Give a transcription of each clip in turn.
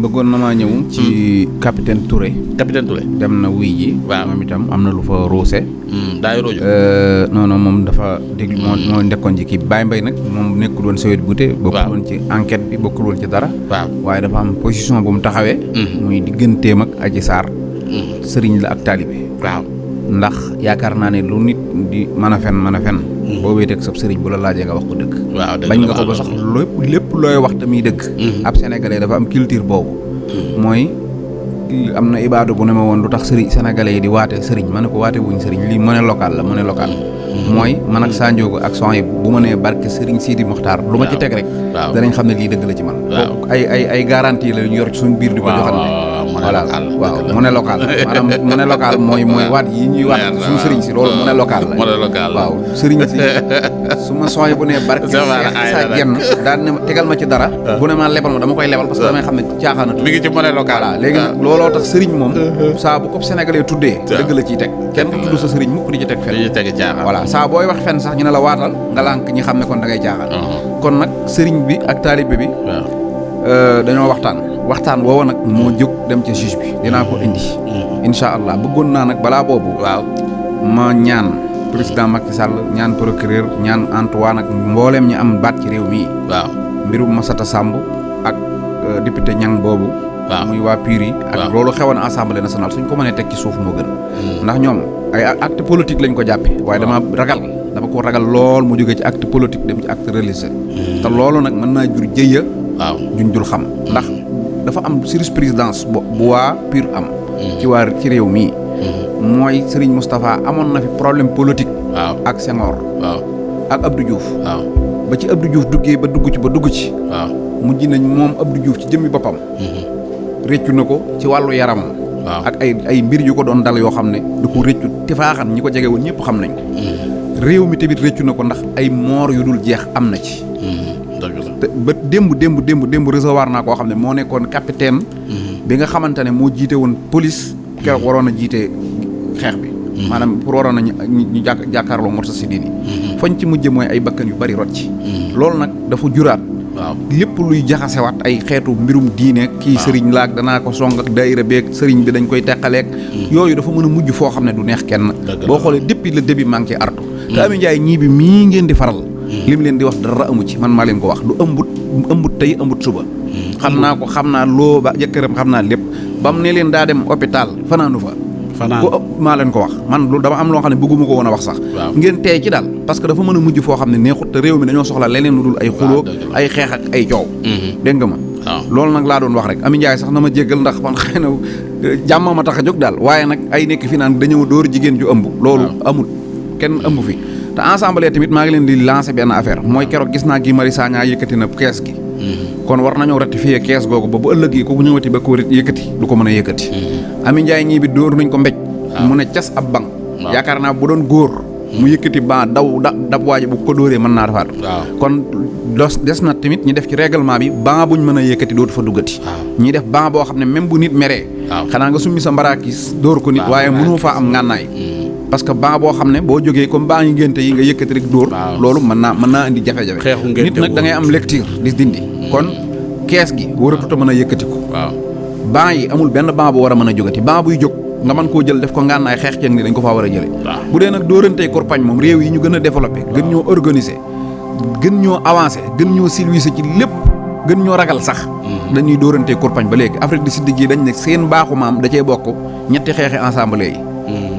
bëggoon na maa ñëw ci capitaine Touré. capitaine Touré dem na wuy ji. waaw moom itam am na lu fa ruuse. daay rojo. non moom dafa déglu moo nekkoon ci kii Baye Mbaye nag moom nekkul woon Sowét Bouté. bokkul woon ci enquête bi bokkul woon ci dara. waaw waaye dafa am position bu mu taxawee. muy digganteem ak Adji Sarr. sëriñ la ak taalibe. waaw ndax yaakaar naa ne lu nit di mën a fen. boo wéetee ak sab sëriñ bu la laajee nga wax ko dëgg. waaw dëgg bañ nga ko ba sax lépp looy wax tamit dëgg. ab sénégalais dafa am culture boobu. mooy am na ibaadu bu ne ma woon lu tax sëriñ sénégalais yi di waate sëriñ ma ne ko waate wuñ sëriñ lii monnaie locale la monnaie locale. mooy man ak Sanjoogu ak son yi bu ma nee barke sëriñ Sidi Mokhtar lu ma ci teg rek. danañ xam ne lii dëgg la ci man. ay garantie la ñu yor ci suñu biir di ko joxante. voilà waaw monnaie locale maanaam monnaie locale mooy waat yi ñuy waat suñu sëriñ si loolu monnaie locale la. monnaie locale waaw sëriñ si su ma son yi bu nee barke sa genn daan ne tegal ma ci dara bu ne ma lebal ma dama koy lebal parce que damay xam ne caaxaanatu mi ngi ci monnaie locale. voilà léegi nag looloo tax sëriñ moom saa bu ko sénégalais tuddee dëgg la ciy teg kenn du tudd sa sëriñ mukk di ci teg fen voilà saa booy wax fen sax ñu ne la waatal nga lànk ñi xam ne kon da ngay caaxaan kon nag sëriñ bi ak taalibe bi dañoo waxtaan woowa nag moo jóg dem ca juge bi dinaa ko indi incha allah bëggoon naa nag balaa boobu ma ñaan président Macky Sall ñaan procureur ñaan Antoine ak mbooleem ñi am baat ci réew mi mbirum Massata Samb ak député ñang boobu muy waa PUR yi ak loolu xewoon assemblée nationale suñ ko mënee teg ci suuf moo gën ndax ñoom ay acte politique lañ ko jàppe waaye dama ko ragal lool mu jógee ci acte politique dem ci acte religieux te loolu nag mën naa jur jëya juñ dul xam ndax dafa am jurisprudence bu waa PUR am ci réew mii mooy Serigne Moustapha amoon na fi problème politique ak Senghor ak Abdou Diouf ba ci Abdou Diouf ba dugg ci mujj nañ moom Abdou Diouf ci jëmmi boppam réccu na ko ci wàllu yaramam ak ay mbir yu ko doon dal yoo xam ne da ko réccu tifaaxan ñi ko jege woon ñëpp xam nañ ko réew mi tamit réccu na ko ndax ay moor yu dul jeex am na ci ba démb recevoir naa koo xam ne moo nekkoon capitaine bi nga xamante ne moo jiite woon police keroog waroon a jiite xeex bi maanaam pour waroon a ñu jàkkaarloo morsa si diini fañ ci mujj mooy ay bakkan yu bari rot ci loolu nag dafa juraat lépp luy jaxasewaat ay xeetu mbirum diine kii sëriñ laak danaa ko song ak daayira beeg sëriñ bi dañ koy teqaleeg yooyu dafa mën a mujj foo xam ne du neex kenn boo xoolee depuis le début maa ngi ci artu te Amy Ndiaye ñii bi mii ngeen di faral lim leen di wax dara amu ci man maa leen ko wax du ëmbut tey ëmbut suba xam naa ko xam naa loo ba jëkkëram xam naa lépp bam ne leen daa dem hôpital fanaanu fa maa leen ko wax man lu dama am loo xam ne bëgguma ko woon a wax sax ngeen teey ci daal parce que dafa mën a mujj foo xam ne neexut te réew mi dañoo soxla leneen lu dul ay xuloo ay xeex ak ay coow dégg nga ma loolu nag laa doon wax rek Amy Ndiaye sax na ma jéggal ndax man xëy na jàmm ma tax a jóg daal waaye nag ay nekk fi naan dañoo dóor jigéen ju ëmb loolu amul kenn ëmb fi te ensemble tamit maa ngi leen di lancer benn affaire mooy keroog gis naa Guy Marius Sagna yëkkati na kees gi kon war nañoo ratifier kees googu ba bu ëllëg yi ku ñëwati ba ko yëkkati du ko mën a yëkkati Amy Ndiaye ñii bi dóor nañ ko mbéj mu ne cas ab banc yaakaar naa bu doon góor mu yëkkati ban dab waaji bu ko dóoree mën naa defaatu kon des na tamit ñi def ci règlement bi ban buñ mën a yëkkati dootu fa duggati ñi def ban boo xam ne même bu nit meree xanaa nga summi sa mbaraakis dóor ko nit waaye mënoo faa am ngànnaay parce que ban boo xam ne boo jógee comme ban yi ngénte yi nga yëkkati rek dóor loolu mën naa indi jafe-jafe nit nag da ngay am lecture di dindi kon kees gi waratuta mën a yëkkati ko ban yi amul benn ban bu war a mën a jógati ban buy jóg nga mën koo jël def ko ngànnaay xeex ceeg ni dañ ko faa war a jële bu dee nag dóorantey korpañ moom réew yi ñu gën a développé gën ñoo organisé gën ñoo avancé gën ñoo civilisé ci lépp gën ñoo ragal sax dañuy dóorantey korpañ ba léegi Afrique du Sud gi dañ ne seen baaxu maam da cee bokk ñetti xeexi ensemble yi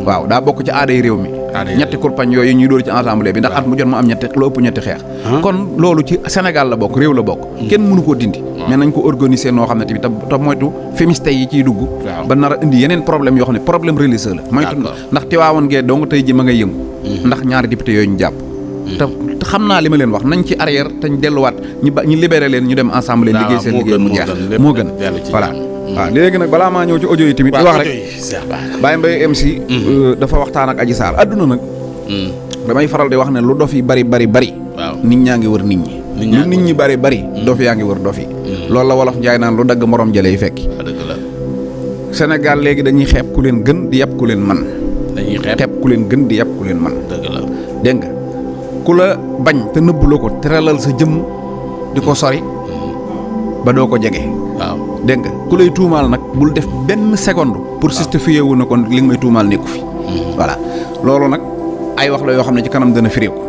waaw daa bokk ci aaday réew mi ñetti kurpañ yooyu ñuy dóor ci ensemble bi ndax at mu jot mu am ñetti lu ëpp ñetti xeex kon loolu ci Sénégal la bokk réew la bokk kenn mënu koo dindi mais nañ ko organiser noo xam ne tamit te moytu féministe yi ciy dugg ba nar a indi yeneen problème yoo xam ne problème religieux la moytu ndax Tiwaawoon gee dong tey ji ma ngay yëngu ndax ñaari député yooyu ñu jàpp te xam naa li ma leen wax nañ ci arrière te ñu delluwaat ñu libéré leen ñu dem ensemble liggéey seen liggéey mu jeex moo gën voilà waaw léegi nag balaa maa ñëw ci audio yi tamit di wax rek Baye Mbaye MC dafa waxtaan ak Adji Sarr adduna nag damay faral di wax ne lu dof yi bari nit ñaa ngi wër nit ñi lu nit ñi bari dof yaa ngi wër dof yi loolu la wolof njaay naan lu dagg morom jëlee fekki Sénégal léegi dañuy xeeb ku leen gën di yàpp ku leen man xeeb ku leen gën di yàpp ku leen man dégg nga ku la bañ te nëbb la ko teralal sa jëmm di ko sori ba doo ko jege waaw dégg nga ku lay tuumaal nag bul def benn seconde pour justifier wu na kon li nga may tuumaal nekku fi voilà loolu nag ay wax la yoo xam ne ci kanam dana firéeku